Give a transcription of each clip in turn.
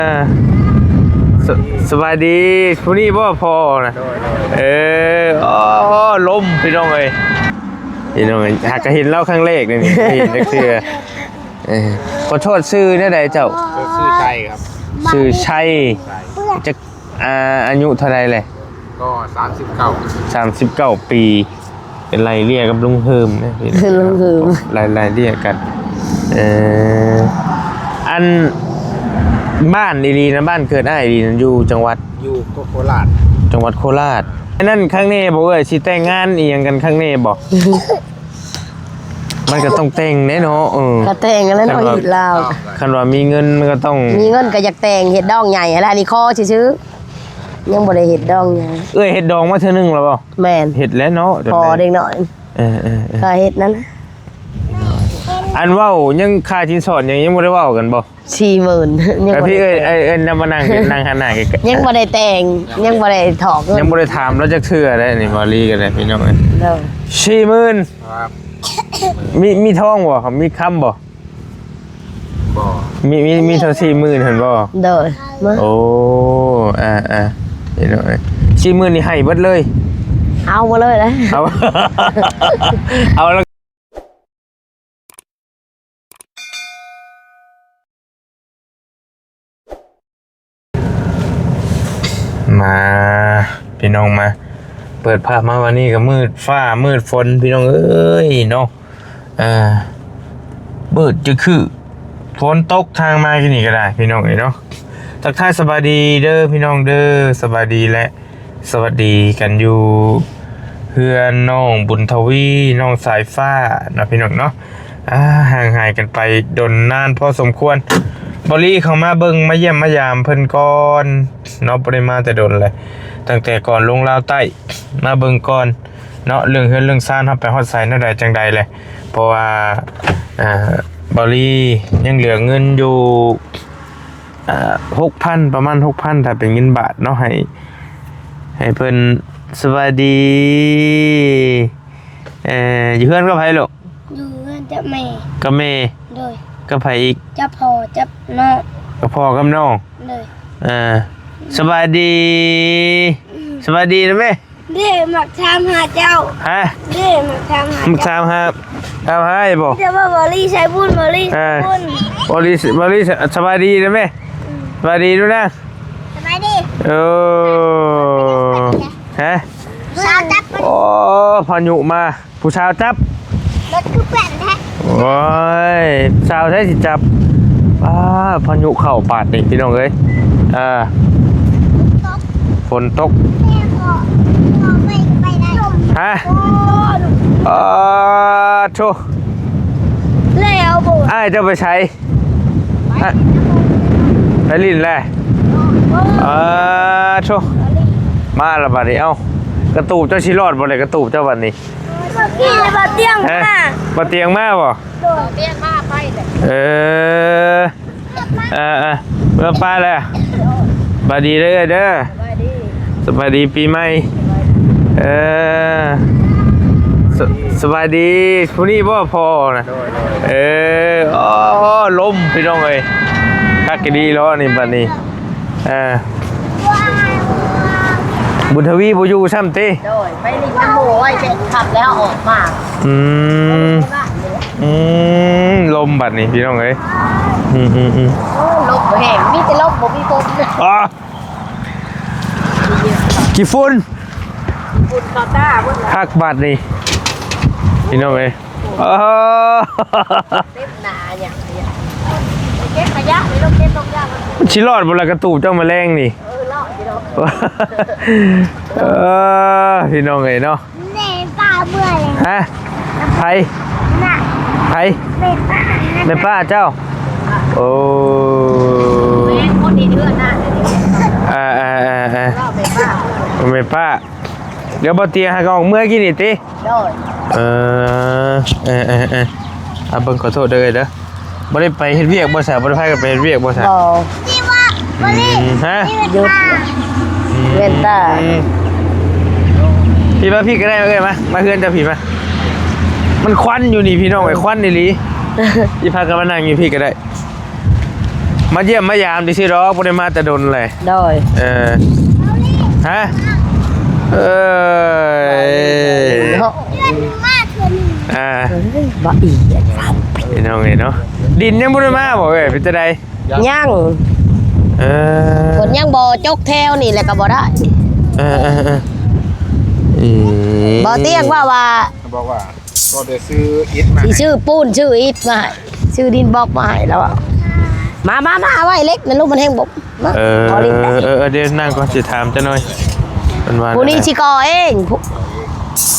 ອ່າ ສະ ສະບາຍດີ ຜູ້ນີ້ບໍ່ພໍ່ນະ? ໂດຍ ໂດຍ ເອີ ອໍ ລົມ ພີ່ນ້ອງເອີຍ ພີ່ນ້ອງເອີຍ ຫາກະເຫັນລາວຄັ້ງແລກເດນີ້ ບໍ່ເຫັນຈັກເທື່ອ. ເອີ ຂໍໂທດ ຊື່ແນວໃດເຈົ້າ? ຊື່ໄຊຄັບ. ຊື່ໄຊ ໄຊ ຈັກ ອ່າ ອາຍຸເທົ່າໃດແຫຼະ? ກໍສາມສິບເກົ້າ ສາມສິບເກົ້າປີ ເປັນໄລ່ເລ່ຍກັບລຸງເຮີມເດ້ ລຸງເຮີມ ໄລ່ ໄລ່ເລ່ຍກັນ. ເອີ ອັນ ບ້ານອີ່ຫຼີນະ ບ້ານເກີດອ້າຍອີ່ຫຼີນະ ຢູ່ຈັງຫວັດ? ຢູ່ໂຄ ໂຄລາດ ຈັງຫວັດໂຄລາດ. ອັນນັ້ນຄັກແນ່ບໍ່ເອື້ອຍ ຊິແຕ່ງງານອີ່ຫຍັງກັນຄັກແນ່ບໍ່? ມັນກໍຕ້ອງແຕ່ງແດ່ເນາະ. ເອີ ກໍແຕ່ງຫັ້ນແຫຼະເນາະ ຄັນວ່າ ຊີວິດລາວ ຄັນວ່າມີເງິນມັນກໍຕ້ອງ ມີເງິນກໍຢາກແຕ່ງ ເຮັດດອງໃຫຍ່ຫັ້ນແຫຼະ. ອັນນີ້ຂໍຊື່ໆ ຍັງບໍ່ໄດ້ເຮັດດອງຫຍັງ. ເອື້ອຍເຮັດດອງມາເທື່ອໜຶ່ງແລ້ວບໍ່? ແມ່ນ ເຮັດແລ້ວເນາະ ພໍເດັກນ້ອຍ. ເອີໆໆ ກໍເຮັດນັ້ນ. ອັນເວົ້າຍັງຄ່າສິນສອດຫຍັງຍັງບໍ່ໄດ້ເວົ້າກັນບໍ່? ສີ່ໝື່ນ ຍັງບໍ່ໄດ້. ພີ່ເອີຍ ເອີ ນຳມານັ່ງ ນັ່ງຫັນໜ້າໃກ້ໆ ຍັງບໍ່ໄດ້ແຕ່ງ ຍັງບໍ່ໄດ້ຖອກເງິນ ຍັງບໍ່ໄດ້ຖາມລາວຈັກເທື່ອເດ້ນີ້ ບໍ່ລີກັນເດ້ພີ່ນ້ອງເອີຍ. ໂດຍ ສີ່ໝື່ນ ຄັບ. ມີ ມີທອງບໍ່? ມີຄຳບໍ່? ບໍ່ ມີ ມີ ມີເທົ່າສີ່ໝື່ນຫັ້ນບໍ່? ໂດຍ ມາ ໂອ້ ອ່າໆ ພີ່ນ້ອງເອີຍ ສີ່ໝື່ນນີ້ໃຫ້ເບິດເລີຍ ເອົາໝົດເລີຍນະ ເອົາ ເອົາແລ້ວ. ມາ ພີ່ນ້ອງມາ ເປີດພາບມາວັນນີ້ກໍມືດຟ້າມືດຝົນ ພີ່ນ້ອງເອີຍເນາະ. ອ່າ ມືດຈະຄືຝົນຕົກທາງມາຢູ່ນີ້ກໍໄດ້ ພີ່ນ້ອງເອີຍເນາະ. ທັກທາຍສະບາຍດີເດີພີ່ນ້ອງເດີ ສະບາຍດີ ແລະ ສະຫວັດດີກັນຢູ່ເຮືອນນ້ອງບຸນທະວີ ນ້ອງສາຍຟ້າເນາະ ພີ່ນ້ອງເນາະ. ອ່າ ຫ່າງຫາຍກັນໄປດົນນານພໍສົມຄວນ. ບໍລິເຂົ້າມາເບິ່ງມາຢ້ຽມມາຢາມເພິ່ນກ່ອນເນາະ ບໍ່ໄດ້ມາແຕ່ດົນແຫຼະ ຕັ້ງແຕ່ກ່ອນລົງລາວໃຕ້ ມາເບິ່ງກ່ອນເນາະ ເລື່ອງເຮືອນເລື່ອງຊານເຮົາໄປຮອດໃສແນວໃດຈັ່ງໃດແຫຼະ ເພາະວ່າ ອ່າ ບໍລິຍັງເຫຼືອເງິນຢູ່ ອ່າ ຫົກພັນ ປະມານຫົກພັນ ຖ້າເປັນເງິນບາດເນາະ ໃຫ້ ໃຫ້ເພິ່ນ. ສະບາຍດີ ເອີ ຢູ່ເຮືອນກັບໃຜລູກ? ຢູ່ເຮືອນກັບແມ່ ກັບແມ່. ໂດຍ ກັບໃຜອີກ? ກັບພໍ່ກັບນ້ອງ ກັບພໍ່ກັບນ້ອງ. ໂດຍ ເອີ ສະບາຍດີ ອືມ ສະບາຍດີນະແມ່. ເດ້ ມັກຖາມຫາເຈົ້າ. ຮະ? ເດ້ ມັກຖາມຫາ ມັກຖາມຫາ ຖາມຫາອີ່ບໍ່? ເຈົ້າວ່າບໍລິໃສ່ບຸນ ບໍລິໃສ່ບຸນ ເອີ ບໍລິ ບໍລິ ສະບາຍດີນະແມ່. ອືມ ສະບາຍດີລູກນາ ສະບາຍດີ. ໂອ້ ຮະ? ຜູ້ສາວຈັບ ໂອ້ ພາຍຸມາ ຜູ້ສາວຈັບ ລົດຄືແປ້ນແທ້. ໂອ້ຍ ຜູ້ສາວໃສຊິຈັບ? ອ້າ ພາຍຸເຂົ້າບາດນີ້ພີ່ນ້ອງເອີຍ. ອ່າ ຝົນຕົກ ຝົນຕົກ ແມ່ກໍ ກໍໄປ ໄປໄດ້. ຮະ? ໂອ້ ໂອ້ ໂທ້ ແລ້ວບໍ່? ອ້າຍເຈົ້າໄປໃສ? ໄປ ໄປຫຼິ້ນແຫຼະ. ເອີ ໂທ້ ມາລະບາດນີ້. ເອົ້າ ກະຕູບເຈົ້າຊິລອດບໍ່ແຫຼະ ກະຕູບເຈົ້າບາດນີ້? ເມື່ອກີ້ບາດຕຽງມາ. ຮະ? ບາດຕຽງມາບໍ່? ໂດຍ ບາດຕຽງມາໄປແຫຼະ. ເອີ ເອີ ເອີ ເມືອປ່າແລ້ວ. ສະບາຍດີເດີເອື້ອຍເດີ. ສະບາຍດີ ສະບາຍດີປີໃໝ່. ເອີ ສະ ສະບາຍດີ ຜູ້ນີ້ບໍ່ພໍ່ນະ? ໂດຍ ໂດຍ ເອີ ອໍ ລົມພີ່ນ້ອງເອີຍ ຄັກອີ່ຫຼີເນາະນີ້ບາດນີ້. ເອີ ບຸນທະວີບໍ່ຢູ່ຊ້ຳຕິ? ໂດຍ ໄປຫຼິ້ນນຳໝູ່ໄວ້ເປັນຄ່ຳແລ້ວອອກມາ. ອືມ ອືມ ລົມບາດນີ້ພີ່ນ້ອງເອີຍ. ອືມໆໆ ໂອ້ ລົມແຮງ ມີແຕ່ລົມບໍ່ມີຝົນ. ອໍ ຂີ້ຝຸ່ນ ຝຸ່ນເຂົ້າຕາເບິດແລ້ວ ຄັກບາດນີ້ພີ່ນ້ອງເອີຍ. ອໍ ເຕັມໜ້າຫຍັງ ເກັບຂະຫຍະນີ້ ເກັບລົງຢາມັນ. ມັນຊິລອດບໍ່ລະກະຕູບເຈົ້າມາແລງນີ້? ເອີ ລອດຢູ່ດອກ. ເອີ ພີ່ນ້ອງເອີຍເນາະ. ແມ່ປ້າເມື່ອຍ. ຮະ? ໃຜ? ນະ ໃຜ? ແມ່ປ້າ ແມ່ປ້າເຈົ້າ. ໂອ້ ແມ່ຄົນທີ່ເຮືອນນະ. ອ່າໆໆໆ ເວົ້າແມ່ປ້າ ແມ່ປ້າ. ດຽວບໍ່ຕຽງຫາກະອອກເມືອກິນນີ້ຕິ? ໂດຍ ເອີ ເອີໆໆ ເອົາເບິ່ງ ຂໍໂທດເດີເອື້ອຍເດີ. ບໍ່ໄດ້ໄປເຮັດວຽກບໍ່ຊະ? ບໍ່ໄດ້ພາກັນໄປເຮັດວຽກບໍ່ຊະ? ບໍ່ ອືມ ຮະ? ຢຸດ ອືມ ແວ່ນຕາ. ພີ່ມາ ພີ່ກະໄດ້ເອື້ອຍ ມາ ມາເຮືອນເຈົ້າພີ່ມາ. ມັນຄວັນຢູ່ນີ້ພີ່ນ້ອງເອີຍ ຄວັນອີ່ຫຼີ. ຊິພາກັນມານັ່ງຢູ່ພີ້ກະໄດ້. ມາຢ້ຽມມາຢາມຊື່ໆດອກ ບໍ່ໄດ້ມາແຕ່ດົນເລີຍ. ໂດຍ ເອີ ຮະ ເອີຍ ເນາະ ອ່າ ເອີຍ ບໍ່ອີກ ພີ່ນ້ອງເອີຍເນາະ. ດິນຍັງບໍ່ໄດ້ມາບໍ່ເອີຍ ເປັນຈັ່ງໃດ? ຍັງ ເອີ ເພິ່ນຍັງບໍ່ຈົກແຖວນີ້ແຫຼະກໍບໍ່ໄດ້. ເອີໆໆ ອືມ ບໍ່ຕຽງວ່າ ວ່າ ບອກວ່າ ກໍໄດ້ຊື້ອິດມາ ຊິ ໃຫ້ ຊື້ປູນ ຊື້ອິດມາໃຫ້ ຊື້ດິນບລັອກມາໃຫ້ແລ້ວ. ມາ ມາ ມາ ເອົາໄວ້ເຫຼັກນັ້ນລູກ ມັນແຮງບົກ. ເອີ ເອີ ເອີ ດຽວນັ່ງກ່ອນ ຊິຖາມຈັກໜ່ອຍ ເພິ່ນວ່າ ຜູ້ນີ້ຊິກໍ່ເອງ.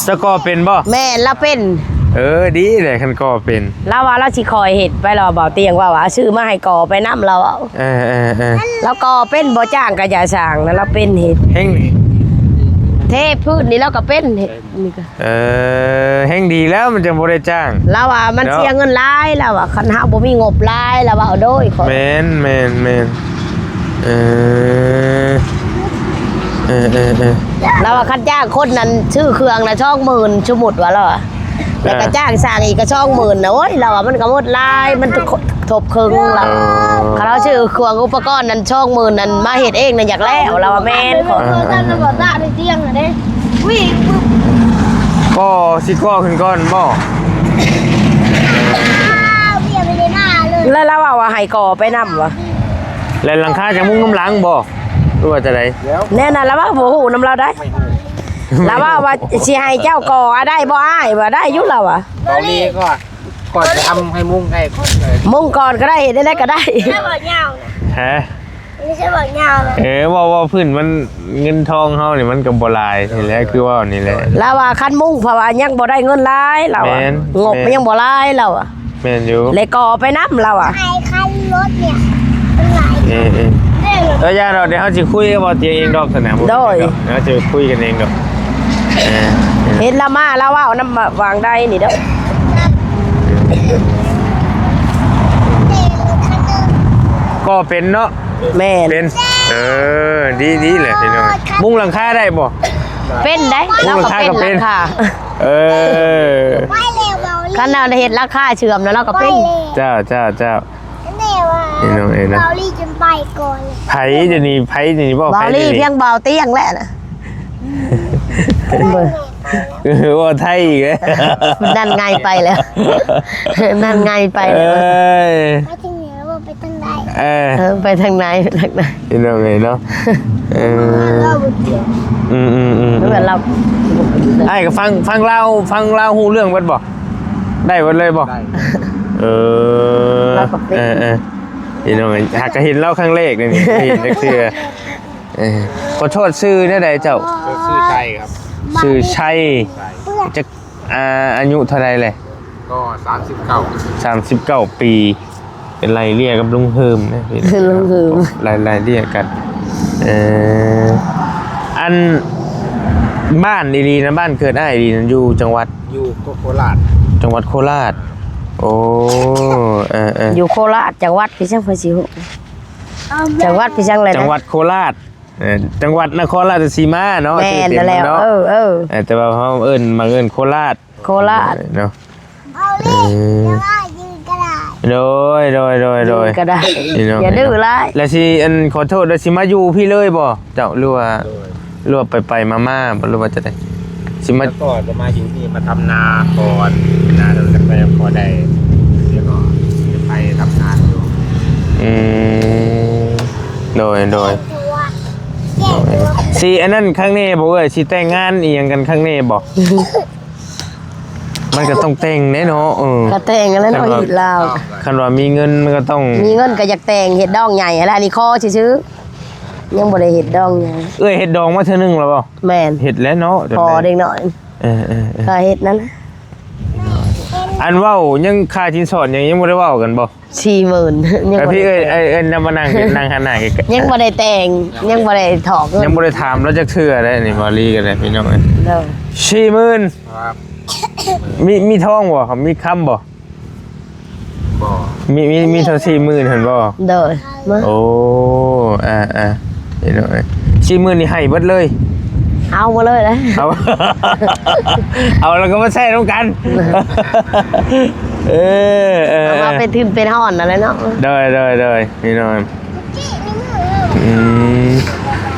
ເຈົ້າກໍ່ເປັນບໍ່? ແມ່ນ ລາວເປັນ. ເອີ ດີແຫຼະ ຄັນກໍ່ເປັນ. ລາວວ່າລາວຊິຄ່ອຍເຮັດໄປ ລາວວ່າ ເບົາຕຽງວ່າ ວ່າຊື້ມາໃຫ້ກໍ່ໄປນຳ ລາວເວົ້າ. ເອີໆໆ ລາວກໍ່ເປັນ ບໍ່ຈ້າງກະຢ່າຊ່າງນະ ລາວເປັນເຮັດ. ແຮງ ເທພື້ນນີ້ລາວກໍເປັນເຮັດ. ນີ້ກໍ ເອີ ແຮງດີແລ້ວ ມັນຈັ່ງບໍ່ໄດ້ຈ້າງ. ລາວວ່າມັນ ເນາະ ເສຍເງິນຫຼາຍ ລາວວ່າ ຄັນເຮົາບໍ່ມີງົບຫຼາຍ ລາວວ່າ. ໂດຍ ຂ້ອຍ ແມ່ນໆໆ ເອີ ເອີໆໆ ລາວວ່າ ຄັນຈ້າງຄົນນັ້ນຊື້ເຄື່ອງນະ ສອງໝື່ນ ສົມມຸດວ່າ ລາວວ່າ ແລ້ວກໍ ອ່າ ຈ້າງຊ່າງອີກກໍ ສອງໝື່ນ ນະ. ໂອ້ຍ ລາວວ່າ ມັນກໍໝົດຫຼາຍ ມັນ ອ່າ ທ- ທົບເຄິ່ງລາວ. ອໍ ຄັນເຮົາຊື້ເຄື່ອງອຸປະກອນນັ້ນ ສອງໝື່ນນັ້ນ ມາເຮັດເອງນັ້ນຢາກແລ້ວ ລາວວ່າ. ແມ່ນ ອ່າ ຂ້ອຍ ອ່າ ກໍຊິກໍ່ຂຶ້ນກ່ອນບໍ? ແລ້ວລາວເວົ້າວ່າໃຫ້ກໍ່ໄປນຳຫວາ? ແລ້ວຫຼັງຄາຈະມຸງນຳຫຼັງບໍ ຫຼືວ່າຈັ່ງໃດ? ແນວນັ້ນລາວວ່າບໍ່ຮູ້ນຳລາວໄດ໋. ລາວເວົ້າວ່າຊິໃຫ້ເຈົ້າກໍ່ ອາ ໄດ້ບໍ່ອ້າຍ? ວ່າໄດ້ຢູ່ລາວວ່າ. ເບົາລີກໍ ກໍຈະທຳໃຫ້ມຸງໃຫ້ ມຸງກ່ອນກໍໄດ້ ເຮັດໄດ້ກໍໄດ້. ຮະ? ເອີ ເວົ້າ ເວົ້າພື້ນມັນ ເງິນທອງເຮົານີ້ມັນກໍບໍ່ຫຼາຍນີ້ແຫຼະ ຄືເວົ້ານີ້ແຫຼະ. ລາວວ່າຄັນມຸງ ເພາະວ່າຍັງບໍ່ໄດ້ເງິນຫຼາຍ ລາວວ່າ. ແມ່ນ ງົບມັນຍັງບໍ່ຫຼາຍ ລາວວ່າ. ແມ່ນຢູ່ ແລະກໍເອົາໄປນຳ ລາວວ່າ. ໃຫ້ຄັນລົດເນ່ຍ ເອີໆ ເອີ ຢ່າດອກ ດຽວເຮົາຊິຄຸຍກັບເບົາຕຽງເອງດອກຊັ້ນນະ. ໂດຍ ເຮົາຊິຄຸຍກັນເອງດອກ. ເອີ ເຫັນລາວມາ ລາວເວົ້ານຳຫວ່າງໃດນີ້ເດີ. ກໍເປັນເນາະ. ແມ່ນ ເປັນ ເອີ ດີໆແຫຼະພີ່ນ້ອງ. ມຸງຫຼັງຄາໄດ້ບໍ່? ເປັນໄດ໋ ມຸງຫຼັງຄາກໍເປັນ. ເອີ ຄັນລາວໄດ້ເຮັດຫຼັງຄາເຊື່ອມນະ ລາວກໍເປັນ. ເຈົ້າ ເຈົ້າ ເຈົ້າ ພີ່ນ້ອງເອີຍເນາະ. ເບົາລີຈົນໄປກ່ອນ. ໃຜດຽວນີ້ ໃຜດຽວນີ້ບໍ່? ເບົາລີ ໃຜດຽວນີ້? ພຽງເບົາຕຽງແຫຼະນະ. ເອີ ເວົ້າໄທອີກແລ້ວ. ນັ້ນງ່າຍໄປແລ້ວ ນັ້ນງ່າຍໄປແລ້ວ. ເອີຍ ໄປທາງນີ້ ເວົ້າໄປທາງໃດ? ເອີ ເອີ ໄປທາງໃດ ໄປທາງໃດ ພີ່ນ້ອງເອີຍເນາະ. ເອີ ເວົ້າບໍ່ກ່ຽວ. ອືມໆໆ ເອີ ລາວ ອ້າຍກໍຟັງ ຟັງລາວ ຟັງລາວຮູ້ເລື່ອງເບິດບໍ່? ໄດ້ເບິດເລີຍບໍ່? ໄດ້. ເອີ ລາວກໍເປັນ ເອີໆ ພີ່ນ້ອງເອີຍ ຫາກະເຫັນລາວຄັ້ງແລກນີ້ ບໍ່ເຫັນຈັກເທື່ອ. ເອີ ຂໍໂທດ ຊື່ແນວໃດເຈົ້າ? ຊື່ໄຊຄັບ. ຊື່ໄຊ. ຈັກ ອ່າ ອາຍຸເທົ່າໃດແຫຼະ? ກໍສາມສິບເກົ້າ ສາມສິບເກົ້າປີ. ເປັນໄລ່ເລ່ຍກັບລຸງເຮີມເດ້ ລຸງເຮີມ ໄລ່ ໄລ່ເລ່ຍກັນ. ເອີ ອັນບ້ານອີ່ຫຼີນະ ບ້ານເກີດອ້າຍອີ່ຫຼີນະ ຢູ່ຈັງຫວັດ? ຢູ່ໂຄ ໂຄລາດ. ຈັງຫວັດໂຄລາດ. ໂອ້ ເອີໆ ຢູ່ໂຄລາດ ຈັງຫວັດຄືຈັ່ງ ຂ້ອຍຊິຮູ້ ຈັງຫວັດຄືຈັ່ງແຫຼະ ຈັງຫວັດໂຄລາດ. ເອີ ຈັງຫວັດນະຄອນລາຊະສີມາເນາະ. ແມ່ນແລ້ວ ເອີໆ ເອີ ແຕ່ວ່າເຮົາເອີ້ນ ມັກເອີ້ນໂຄລາດ. ໂຄລາດເນາະ. ເອີ ໂດຍ ໂດຍ ໂດຍ ໂດຍ ຢູ່ກໍໄດ້ ພີ່ນ້ອງ ຢ່າດື້ຫຼາຍ. ແລ້ວຊິ ອັນ ຂໍໂທດ ແລ້ວຊິມາຢູ່ພີ້ເລີຍບໍ່ເຈົ້າ ຫຼືວ່າ ໂດຍ ຫຼືວ່າໄປໆມາໆບໍ່ ຫຼືວ່າຈັ່ງໃດ? ຊິມາ ແລ້ວກໍຈະມາຢູ່ນີ້ ມາທຳນາກ່ອນນະ ແລ້ວກໍພໍໄດ້ ແລ້ວກໍໄປທຳນາຢູ່. ອືມ ໂດຍ ໂດຍ ໂດຍ. ຊິອັນນັ້ນຄັກແນ່ບໍ່ເອື້ອຍ? ຊິແຕ່ງງານອີ່ຫຍັງກັນຄັກແນ່ບໍ່? ມັນກໍຕ້ອງແຕ່ງແດ່ເນາະ. ເອີ ກໍແຕ່ງຫັ້ນແຫຼະເນາະ ຮີດລາວ. ຄັນວ່າມີເງິນມັນກໍຕ້ອງ ມີເງິນກໍຢາກແຕ່ງ ເຮັດດອງໃຫຍ່ຫັ້ນແຫຼະ. ອັນນີ້ຂໍຊື່ໆ ຍັງບໍ່ໄດ້ເຮັດດອງໃຫຍ່. ເອື້ອຍເຮັດດອງມາເທື່ອໜຶ່ງແລ້ວບໍ່? ແມ່ນ ເຮັດແລ້ວເນາະ ພໍເດັກນ້ອຍ. ເອີໆໆ ກໍເຮັດນັ້ນແຫຼະ. ອັນເວົ້າຍັງຄ່າສິນສອດຫຍັງຍັງບໍ່ໄດ້ເວົ້າກັນບໍ່? ສີ່ໝື່ນ ຍັງບໍ່ໄດ້ແຕ່ງ. ເອື້ອຍ ເອື້ອຍ ເອື້ອຍນຳມານັ່ງ ນັ່ງຫັນໜ້າໃກ້ໆ ຍັງບໍ່ໄດ້ແຕ່ງ ຍັງບໍ່ໄດ້ຖອກເງິນ ຍັງບໍ່ໄດ້ຖາມລາວຈັກເທື່ອເດ້. ນີ້ ເບົາລີກໍໄດ້ ພີ່ນ້ອງເອີຍ ເອີ ສີ່ໝື່ນ. ມີ ມີທອງບໍ່? ມີຄຳບໍ່? ບໍ່. ມີ ມີ ມີເທົ່າສີ່ໝື່ນຫັ້ນບໍ່? ໂດຍ. ໂອ້ ອ່າໆ ພີ່ນ້ອງເອີຍ ສີ່ໝື່ນນີ້ໃຫ້ເບິດເລີຍ. ເອົາມາເລີຍເດ້ ເອົາ ເອົາແລ້ວກໍມາໃຊ້ນຳກັນ. ເອີ ເອີ ເອີ ເອົາມາເປັນທຶນເປັນຮອນນັ້ນແຫຼະເນາະ. ໂດຍ ໂດຍ ໂດຍ ພີ່ນ້ອງ. ອືມ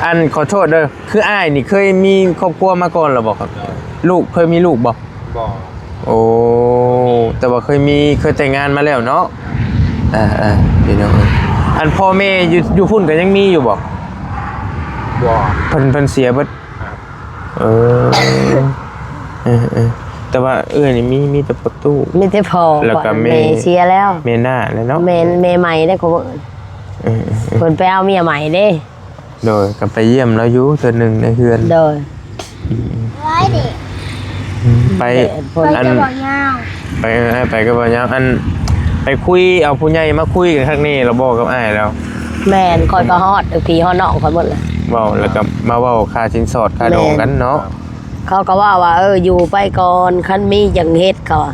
ອັນ ຂໍໂທດເດີ ຄືອ້າຍນີ້ເຄີຍມີຄອບຄົວມາກ່ອນແລ້ວບໍ່ຄັບ? ລູກ ເຄີຍມີລູກບໍ່? ບໍ່. ໂອ້ ແຕ່ວ່າເຄີຍມີ ເຄີຍແຕ່ງງານມາແລ້ວເນາະ. ເອີ ເອີ ພີ່ນ້ອງເອີຍ ອັນ ພໍ່ແມ່ຢູ່ ຢູ່ພຸ້ນກໍຍັງມີຢູ່ບໍ່? ບໍ່. ເພິ່ນ ເພິ່ນເສຍເບິດ. ເອີ ເອີ ເອີ ແຕ່ວ່າເອື້ອຍນີ້ມີ ມີແຕ່ພໍ່ຕູ້ ມີແຕ່ພໍ່ ແລ້ວກໍແມ່ ແມ່ເສຍແລ້ວ ແມ່ນ້າແຫຼະເນາະ. ແມ່ ແມ່ໃໝ່ເດ້ ເອີ ເອີ ເອີ ເພິ່ນໄປເອົາເມຍໃໝ່ເດ້. ໂດຍ ກໍໄປຢ້ຽມລາວຢູ່ເທື່ອໜຶ່ງໃນເຮືອນ. ໂດຍ ອືມ ອືມ ອືມ ໄປ ແຕ່ເພິ່ນ ອັນ ໄປ ໄປກັບບ່າວຍາວ ອັນ ໄປຄຸຍ ເອົາຜູ້ໃຫຍ່ມາຄຸຍກັນຄັກແນ່ລະບໍ່ກັບອ້າຍລາວ? ແມ່ນ ຂ້ອຍກໍຮອດພີ່ຮອດນ້ອງຂ້ອຍໝົດແຫຼະ. ເວົ້າ ແລ້ວກໍມາເວົ້າຄ່າສິນສອດຄ່າດອງກັນເນາະ. ແມ່ນ ເຂົາກໍເວົ້າວ່າ ເອີ ຢູ່ໄປກ່ອນ ຄັນມີຈັ່ງເຮັດ ເຂົາວ່າ.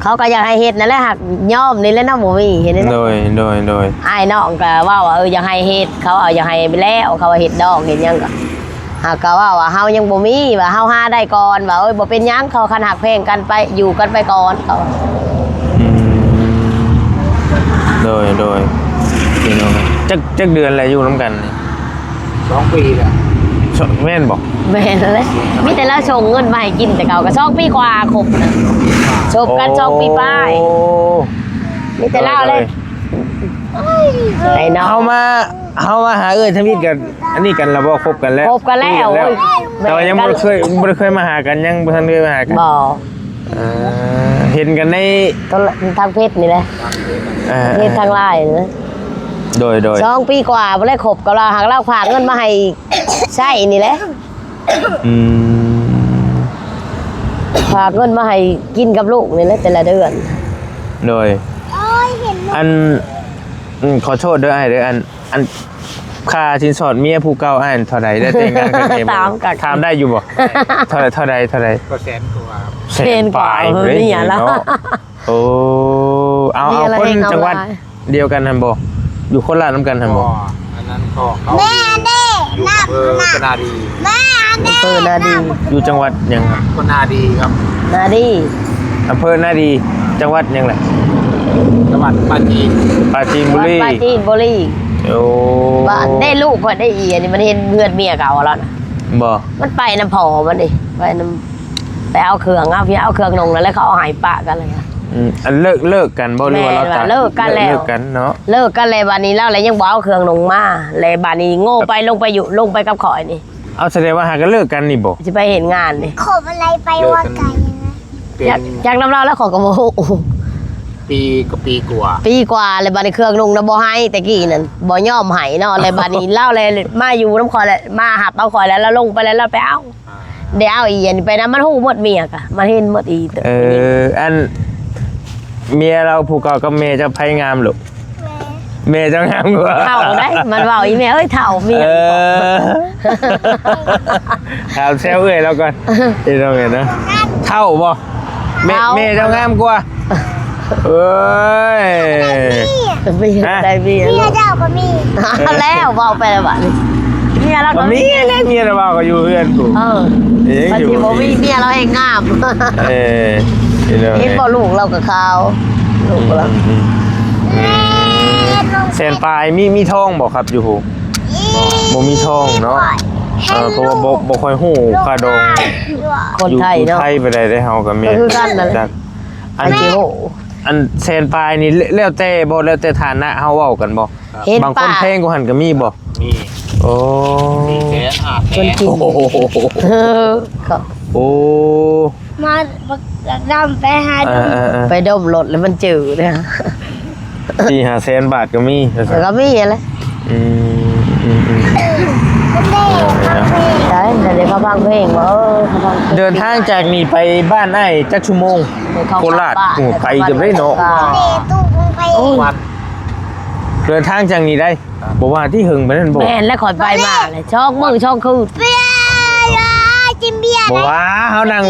ເຂົາກໍຢາກໃຫ້ເຮັດນັ້ນແຫຼະ ຫາກຍອມນີ້ແຫຼະເນາະ ບໍ່ມີເຮັດແນວໃດ. ໂດຍ ໂດຍ ໂດຍ ອ້າຍນ້ອງກໍເວົ້າວ່າ ເອີ ຢາກໃຫ້ເຮັດ ເຂົາວ່າຢາກໃຫ້ໄປແລ້ວ ເຂົາວ່າເຮັດດອກເຮັດຫຍັງກໍ ຫາກກໍເວົ້າວ່າ ເຮົາຍັງບໍ່ມີ ວ່າເຮົາຫາໄດ້ກ່ອນ ວ່າ ໂອ້ຍ ບໍ່ເປັນຫຍັງ ເຂົາ ຄັນຮັກແພງກັນໄປ ຢູ່ກັນໄປກ່ອນ ເຂົາ. ອືມ ໂດຍ ໂດຍ ພີ່ນ້ອງ ຈັກ ຈັກເດືອນແລ້ວຢູ່ນຳກັນນີ້? ສອງປີແລ້ວ. ແມ່ນບໍ່? ແມ່ນແຫຼະ ມີແຕ່ລາວສົ່ງເງິນມາໃຫ້ກິນແຕ່ເກົ່າ ກໍສອງປີກວ່າຄົບນະ ຄົບກັນສອງປີປາຍ. ໂອ້ ມີແຕ່ລາວເລີຍ. ໂດຍ ໂດຍ ໄອ້ນ້ອງ ເຮົາມາ ເຮົາມາຫາເອື້ອຍທຳອິດກັນ ອັນນີ້ກັນລະບໍ່? ຄົບກັນແລ້ວ ຄົບກັນແລ້ວ ໂອ້ຍ ແຕ່ວ່າຍັງບໍ່ໄດ້ເຄີຍ ບໍ່ໄດ້ເຄີຍມາຫາກັນ ຍັງບໍ່ທັນເຄີຍມາຫາກັນ. ບໍ່. ເອີ ເຫັນກັນໃນ ທາງເຟສນີ້ແຫຼະ ເອີ ເຟສທາງລາຍນະ. ໂດຍ ໂດຍ ສອງປີກວ່າບໍ່ໄດ້ຄົບກັບລາວ ຫາກລາວຝາກເງິນມາໃຫ້ໃຊ້ນີ້ແຫຼະ. ອືມ ຝາກເງິນມາໃຫ້ກິນກັບລູກນີ້ແຫຼະແຕ່ລະເດືອນ. ໂດຍ ອັນ ອືມ ຂໍໂທດເດີອ້າຍເດີ ອັນ ອັນ ຄ່າສິນສອດເມຍຜູ້ເກົ່າອ້າຍເທົ່າໃດ? ໄດ້ແຕ່ງງານກັນເອງບໍ່? ຖາມໄດ້ຢູ່ບໍ່? ເທົ່າໃດ ເທົ່າໃດ ເທົ່າໃດ? ກໍແສນກວ່າ ແສນປາຍ ແສນກວ່າເລີຍເນາະ. ໂອ້ ເອົາ ເອົາຄົນຈັງຫວັດດຽວກັນຫັ້ນບໍ່? ຢູ່ໂຄລາດນຳກັນຫັ້ນບໍ່? ອັນນັ້ນກໍເຂົາ ແມ່ເດ້ ຢູ່ອຳເພີນາດີ ແມ່ເດ້ ອຳເພີນາດີ. ຢູ່ຈັງຫວັດຫຍັງ? ກໍນາດີຄັບ ນາດີ ອຳເພີນາດີ ຈັງຫວັດຫຍັງລະ? ຈັງຫວັດປາຈີນ ປາຈີນບູລີ ປາຈີນບູລີ. ໂອ້ ບ້ານໄດ້ລູກຂ້ອຍໄດ້ອີ ອັນນີ້ມັນເຫັນເຮືອນເມຍເກົ່າແລ້ວນະ. ບໍ່ ມັນໄປນຳພໍ່ມັນນີ້ ໄປນຳ ໄປເອົາເຄື່ອງ ເອົາພຽງເອົາເຄື່ອງນຸ່ງນັ້ນແຫຼະ ເຂົາເອົາໃຫ້ປະກັນແລ້ວ. ອືມ ອັນເລີກ ເລີກກັນບໍ່ ຫຼືວ່າລາວຕາຍ? ເລີກກັນແລ້ວ ເລີກກັນເນາະ. ເລີກກັນແລ້ວ ບາດນີ້ລາວລະຍັງບໍ່ເອົາເຄື່ອງນຸ່ງມາ ແລະບາດນີ້ໂງ່ໄປ ລົງໄປຢູ່ ລົງໄປກັບຂ້ອຍນີ້. ເອົາ ສະແດງວ່າຫາກໍເລີກກັນນີ້ບໍ່? ຊິໄປເຮັດງານນີ້ ຂໍອະໄລໄປວ່າໄກນະ. ເປັນ ຈັກ ຈັກນຳລາວແລ້ວ ຂ້ອຍກໍບໍ່ຮູ້. ປີກໍປີກວ່າ ປີກວ່າ ແລ້ວບາດນີ້ເຄື່ອງນຸ່ງນະບໍ່ໃຫ້ ແຕ່ກີ້ນັ້ນບໍ່ຍອມໃຫ້ເນາະ ແລ້ວບາດນີ້ລາວແລະມາຢູ່ນຳຂ້ອຍ ແລະມາຮັບເອົາຂ້ອຍ ແລ້ວລາວລົງໄປ ແລ້ວລາວໄປເອົາ. ໄດ້ເອົາອີ່ຫຍັງໄປນຳ ມັນຮູ້ໝົດເມຍກະ ມັນເຫັນໝົດອີ່ໂຕ. ເອີ ອັນເມຍລາວຜູ້ເກົ່າກັບແມ່ເຈົ້າໃຜງາມລູກ? ແມ່ ແມ່ເຈົ້າງາມກວ່າ. ເຖົ້າໄດ໋ ມັນເວົ້າອີ່ແມ່ເອີຍ ເຖົ້າເມຍ. ເອີ ຖາມແຊວເອື້ອຍລາວກ່ອນ ເອີ ເຖົ້າເນາະ ເຖົ້າບໍ່? ແມ່ ເຖົ້າ ແມ່ເຈົ້າງາມກວ່າ. ເອີຍ ເມຍ ຮະ ໄດ້ເມຍ ເມຍເຈົ້າກໍມີ. ເອີ ແລ້ວເວົ້າໄປແລ້ວບາດນີ້ ເມຍລາວກໍມີ ກໍມີແຫຼະ ເມຍລາວກໍຢູ່ເຮືອນພຸ້ນ. ເອີ ເອີ ມັນຊິບໍ່ມີ ເມຍລາວແຮງງາມ. ເອີ ເຫັນບໍ່ ລູກລາວກໍຂາວ ລູກລາວ. ອືມ ແສນປາຍ ມີ ມີທອງບໍ່ຄັບຢູ່ພຸ້ນ? ບໍ່ມີທອງເນາະ. ເອີ ເພາະວ່າບໍ່ ບໍ່ຄ່ອຍຮູ້ຄ່າດອງ ຄົນໄທເນາະ ຢູ່ໄທປານໃດເດ້ ເຮົາກັບແມ່ ກໍຄືກັນນັ້ນແຫຼະ ຈັກ ອັນ ອັນແສນປາຍນີ້ ແລ້ວແຕ່ບໍ່ ແລ້ວແຕ່ຖານະເຮົາເວົ້າກັນບໍ່? ເຫັນ ບາງຄົນແພງກວ່າຫັ້ນກໍມີບໍ່? ມີ. ໂອ້ ມີແຕ່ຫ້າແສນ ຄົນກິນ. ໂອ້ໂຫ ເອີ ກໍ ໂອ້ ມາບັກດຳໄປຫາ ເອີ ດົມ ເອີ ເອີ ໄປດົມລົດແລ້ວມັນຈື່ເດ້ ສີ່ຫ້າແສນບາດກໍມີ ກໍມີຫັ້ນແຫຼະ. ອືມ ອືມ ອືມ ໄດ້ ໄດ້ເຂົາຟັງເພງບໍ່? ເອີ ເຂົາຟັງເພງ. ເດີນທາງຈາກນີ້ໄປບ້ານອ້າຍຈັກຊົ່ວໂມງ? ໂຄລາດ ໂອ້ ໄກເຕີບເດ້ເນາະ. ເດີນທາງຈາກນີ້ໄດ້ ບໍ່ວ່າທີ່ເຫິງປານນັ້ນບໍ່? ແມ່ນແລ້ວ ຂ້ອຍໄປມາແລ້ວ ສອງມື້ສອງຄືນ. ບໍ່ວ່າ ເຮົານັ່ງ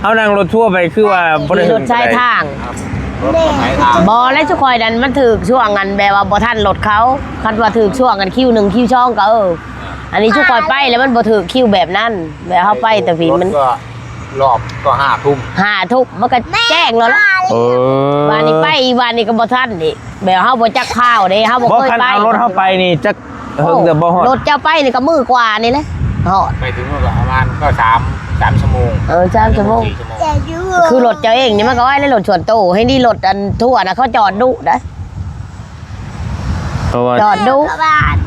ເຮົານັ່ງລົດທົວໄປ ຄືວ່າບໍ່ໄດ້ ລົດສາຍທາງ. ບໍ່ແລ້ວ ຊຸຂ້ອຍນັ້ນມັນຖືກຊ່ວງ ອັນແບບວ່າບໍ່ທັນລົດເຂົາ ຄັນວ່າຖືກຊ່ວງ ອັນຄິວໜຶ່ງຄິວສອງກໍ ເອີ ອັນນີ້ຊຸຂ້ອຍໄປແລ້ວມັນບໍ່ຖືກຄິວແບບນັ້ນ ແບບເຮົາໄປແຕ່ພີ້ມັນ ລອບກໍຫ້າທຸ່ມ ຫ້າທຸ່ມ ມັນກໍແຈ້ງແລ້ວລະ. ເອີ ບາດນີ້ໄປອີກ ບາດນີ້ກໍບໍ່ທັນອີກ ແບບເຮົາບໍ່ຈັກຂ່າວເດ້ ເຮົາບໍ່ເຄີຍໄປ ຄັນເອົາລົດເຮົາໄປນີ້ຈັກເຫິງແຕ່ບໍ່ຮອດ ໂອ້ ລົດເຈົ້າໄປນີ້ກໍມື້ກວ່ານີ້ແຫຼະຮອດ ໄປເຖິງກໍປະມານກໍສາມ ສາມຊົ່ວໂມງ ເອີ ສາມຊົ່ວໂມງ ສີ່ຊົ່ວໂມງ ຄືລົດເຈົ້າເອງນີ້ມັນກໍໄວເລີຍ ລົດສ່ວນໂຕ ແຮ່ງດີລົດອັນທົວນະ ເຂົາຈອດດຸໄດ໋ ເພາະວ່າ ຈອດດຸ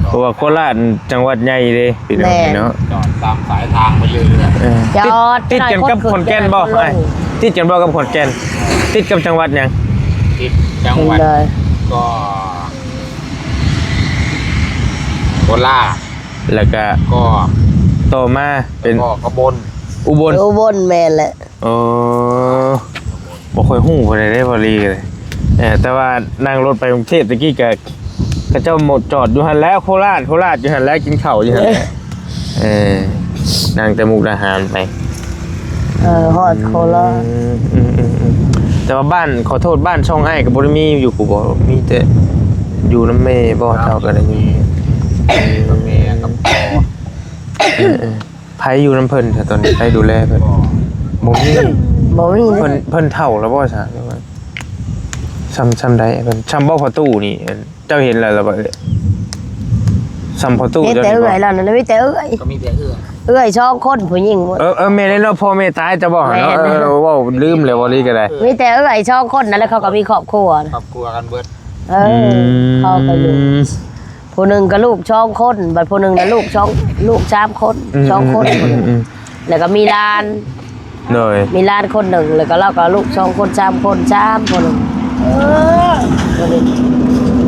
ເພາະວ່າໂຄລາດຈັງຫວັດໃຫຍ່ເດ້ພີ່ນ້ອງເນາະ ແມ່ນ ຈອດຕາມສາຍທາງໄປເລື້ອຍໆ ເອີ ຈອດ ຕິດ ຕິດກັນກັບຂອນແກ່ນບໍ່? ອ້າຍ ຕິດກັນບໍ່ກັບຂອນແກ່ນ? ຕິດກັບຈັງຫວັດຫຍັງ? ຕິດຈັງຫວັດ ເປັນໃດ? ກໍໂຄລາດ ແລ້ວກະ ກໍ ຕໍ່ມາເປັນ ກໍກະບົນ ອຸບົນ ເອີ ອຸບົນ ແມ່ນແຫຼະ ເອີ ບໍ່ຄ່ອຍຮູ້ປານໃດເດ້ ບໍ່ລີກໍເລີຍ ເອີ ແຕ່ວ່ານັ່ງລົດໄປກຸງເທບຕະກີ້ກະ ເຂົາເຈົ້າໝົດຈອດຢູ່ຫັ້ນແຫຼະ ໂຄລາດ ໂຄລາດຢູ່ຫັ້ນແຫຼະ ກິນເຂົ້າຢູ່ຫັ້ນແຫຼະ ເອີ ນັ່ງແຕ່ມຸກດາຫານໄປ ເອີ ຮອດໂຄລາດ ອືມ ອືມ ອືມ ອືມ ແຕ່ວ່າບ້ານ ຂໍໂທດ ບ້ານຊ່ອງອ້າຍກໍບໍ່ໄດ້ມີຢູ່ພຸ້ນບໍ່? ມີແຕ່ຢູ່ນຳແມ່ບໍ່? ເຈົ້າກໍໄດ້ຢູ່ ກັບແມ່ກັບພໍ່ ເອີ ເອີ ໃຜຢູ່ນຳເພິ່ນຊະຕອນນີ້? ໃຜດູແລເພິ່ນ? ບໍ່ມີ ບໍ່ມີ ເພິ່ນ ເພິ່ນເຖົ້າແລ້ວບໍ່ຊະ? ຊ່ຳ ຊ່ຳໃດເພິ່ນ? ຊ່ຳບໍ່ພໍ່ຕູ້ນີ້ ເຈົ້າເຫັນແລ້ວລະບໍ່ເອີຍ? ຊ່ຳພໍ່ຕູ້ ເຫັນແຕ່ເອື້ອຍລະນັ້ນ ມີແຕ່ເອື້ອຍ ກໍມີແຕ່ເອື້ອຍ ເອື້ອຍສອງຄົນຜູ້ຍິງໝົດ ເອີ ເອີ ແມ່ນແລ້ວເນາະ ພໍ່ແມ່ຕາຍແຕ່ບໍ່ຫັ້ນເນາະ ແມ່ນ ເອີ ເວົ້າລືມແລ້ວ ເວົ້າລີກໍໄດ້ ມີແຕ່ເອື້ອຍສອງຄົນນັ້ນແຫຼະ ເຂົາກໍມີຄອບຄົວ ຄອບຄົວກັນເບິດ ເອີ ອືມ ເຂົາກໍຢູ່ ຜູ້ໜຶ່ງກໍລູກສອງຄົນ ບັດຜູ້ໜຶ່ງນະລູກສອງ ລູກສາມຄົນ ອືມ ສອງຄົນ ອືມ ອືມ ແລ້ວກໍມີຫຼານ ໂດຍ ມີຫຼານຄົນໜຶ່ງ ແລ້ວກໍລາວກໍລູກສອງຄົນສາມຄົນ ສາມຄົນ ເອີ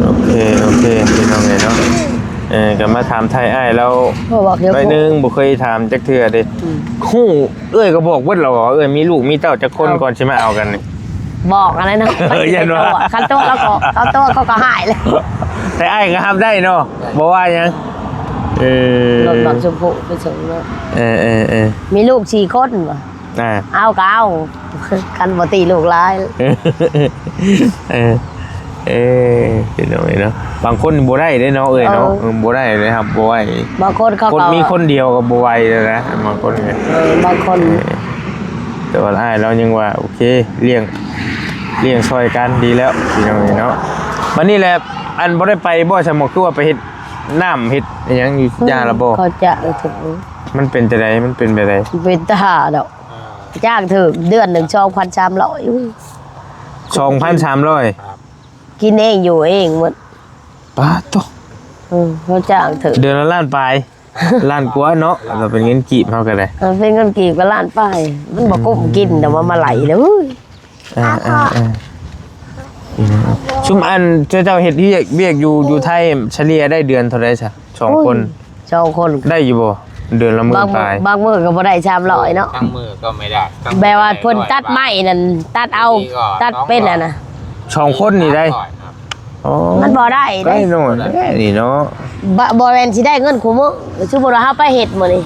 ໂອເຄ ໂອເຄ ພີ່ນ້ອງເອີຍເນາະ ເອີ ກໍມາຖາມໄຖ່ອ້າຍລາວໜ້ອຍໜຶ່ງ ບໍ່ເຄີຍຖາມຈັກເທື່ອເດ້ ອືມ ຮູ້ ເອື້ອຍກໍບອກເບິດແລ້ວວ່າເອື້ອຍມີລູກມີເຕົ້າຈັກຄົນ ເອົ້າ ກ່ອນຊິມາເອົາກັນນີ້ ບອກຫັ້ນແຫຼະເນາະ ເອີ ຢ້ານວ່າ ຄັນຕົວະ ຄັນຕົວະລາວກໍ ຄັນຕົວະເຂົາກໍຮ້າຍແລ້ວ ແຕ່ອ້າຍກໍຮັບໄດ້ເນາະ ບໍ່ວ່າຫຍັງ ເອີ ລົດບັກຊົມພູໄປສົ່ງເນາະ ເອີ ເອີ ເອີ ມີລູກສີ່ຄົນວ່າ ອ່າ ເອົາກໍເອົາ ຄັນບໍ່ຕີລູກຫຼາຍ ເອີ ເອີ ພີ່ນ້ອງເອີຍເນາະ ບາງຄົນບໍ່ໄດ້ເດ້ເນາະເອີຍເນາະ ເອີ ເອີ ບໍ່ໄດ້ເດ້ ຮັບບໍ່ໄຫວ ບາງຄົນເຂົາ ຄົນ ກໍມີຄົນດຽວກໍບໍ່ໄຫວແລ້ວນະ ບາງຄົນ ເອີ ບາງຄົນ ເອີ ແຕ່ວ່າອ້າຍລາວຍັງວ່າໂອເຄ ລ້ຽງ ລ້ຽງຊ່ອຍກັນດີແລ້ວ ພີ່ນ້ອງເອີຍເນາະ ບັດນີ້ແຫຼະ ອັນບໍ່ໄດ້ໄປບໍ່ຊະ ໝໍ ຄືວ່າໄປເຮັດນ້ຳເຮັດອີ່ຫຍັງຢູ່ ອືມ ຢາລະບໍ່? ເຂົາຈະ ເອີ ມັນເປັນຈັ່ງໃດ? ມັນເປັນແບບໃດ? ເປັນຕາຫາດອກ ຈ້າງຖືກເດືອນໜຶ່ງສອງພັນສາມຮ້ອຍ ອຸ້ຍ ສອງພັນສາມຮ້ອຍ ກິນເອງຢູ່ເອງໝົດ ປາດໂທ້ ເອີ ເຂົາຈ້າງຖືກ ເດືອນລະລ້ານປາຍ ລ້ານກວ່າເນາະ ຖ້າເປັນເງິນກີບເຮົາກໍໄດ້ ເອີ ເປັນເງິນກີບກໍລ້ານປາຍ ມັນບໍ່ກຸ້ມກິນ ອືມ ແຕ່ວ່າມາໄຫຼແລ້ວ ເອີ ເອີ ເອີ ອືມ ຊຸມອັນເຈົ້າເຮັດວຽກ ວຽກຢູ່ ຢູ່ໄທ ສະເລ່ຍໄດ້ເດືອນເທົ່າໃດຊະ ສອງຄົນ? ໂອ້ຍ ສອງຄົນ ໄດ້ຢູ່ບໍ່? ເດືອນລະໝື່ນປາຍ ບາງມື້ ບາງມື້ກໍບໍ່ໄດ້ສາມຮ້ອຍເນາະ ບາງມື້ກໍບໍ່ໄດ້ ບາງມື້ກໍບໍ່ໄດ້ ແບບວ່າເພິ່ນຕັດໄມ້ນັ້ນ ຕັດເອົາ ຕັດເປັນອັນນະ ສອງຄົນນີ້ໄດ້ ສາມຮ້ອຍ ອໍ ມັນບໍ່ໄດ້ເດ້ ໄດ້ໜ້ອຍແທ້ນີ້ເນາະ ບໍ່ ບໍ່ແມ່ນຊິໄດ້ເງິນຄູ່ມື້ ສົມມຸດວ່າເຮົາໄປເຮັດມື້ນີ້